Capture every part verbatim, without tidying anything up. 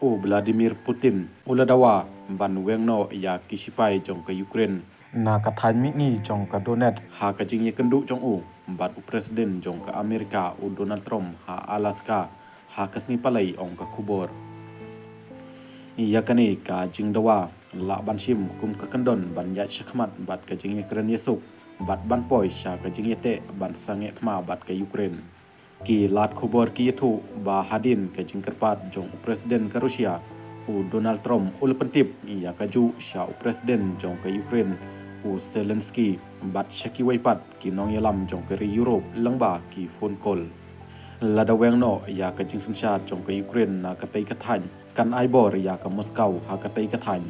U Vladimir Putin u la dawa ban weng noh ïa ki sipai jong ka Ukraine na ka thaiñ mihngi jong ka Donetsk ha ka jingïakynduh jong u bad u President jong ka Amerika u Donald Trump ha Alaska ha ka sngi Palei, ong ka khubor. Ïa kane ka jingdawa lah ban shim kum ka kyndon ban ïaid shakhmat bad ka jingïakren ïasuk bad ban poi sha ka jingïateh ban sangeh thma bad ka Ukraine. Ki lad khubor ki ïathuh ba hadien ka jingkyrpad jong u President ka Russia u Donald Trump u la pyntip ïa kajuh sha u President jong ka Ukraine u Zelensky bad sha kiwei pat ki nongïalam jong ka ri Europe lyngba ki phone call. Lada weng noh ïa ka jingsynshar jong ka Ukraine na katei ka thaiñ, kan ai bor ïa ka Moscow ha katei ka thaiñ.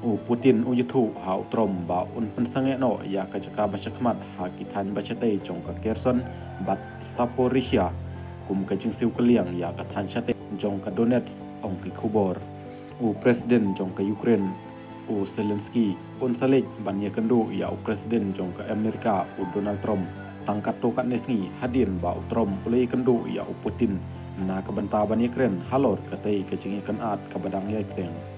U Putin u ïathuh ha u Trump ba un pynsangeh noh ïa ka jaka ba shakhmat ha ki thaiñ ba shatei jong ka Kherson bad Zaporizhia kum ka jingsiew kylliang ïa ka thaiñ shatei jong ka Donetsk, ong ki khubor. U President jong ka Ukraine u Zelensky un sa leit ban ïakynduh ïa u President jong ka Amerika u Donald Trump tang katto katne sngi hadien ba u Trump u la ïakynduh ïa u Putin na ka bynta ban ïakren halor katei ka jingïakynad kaba dang ïai bteng.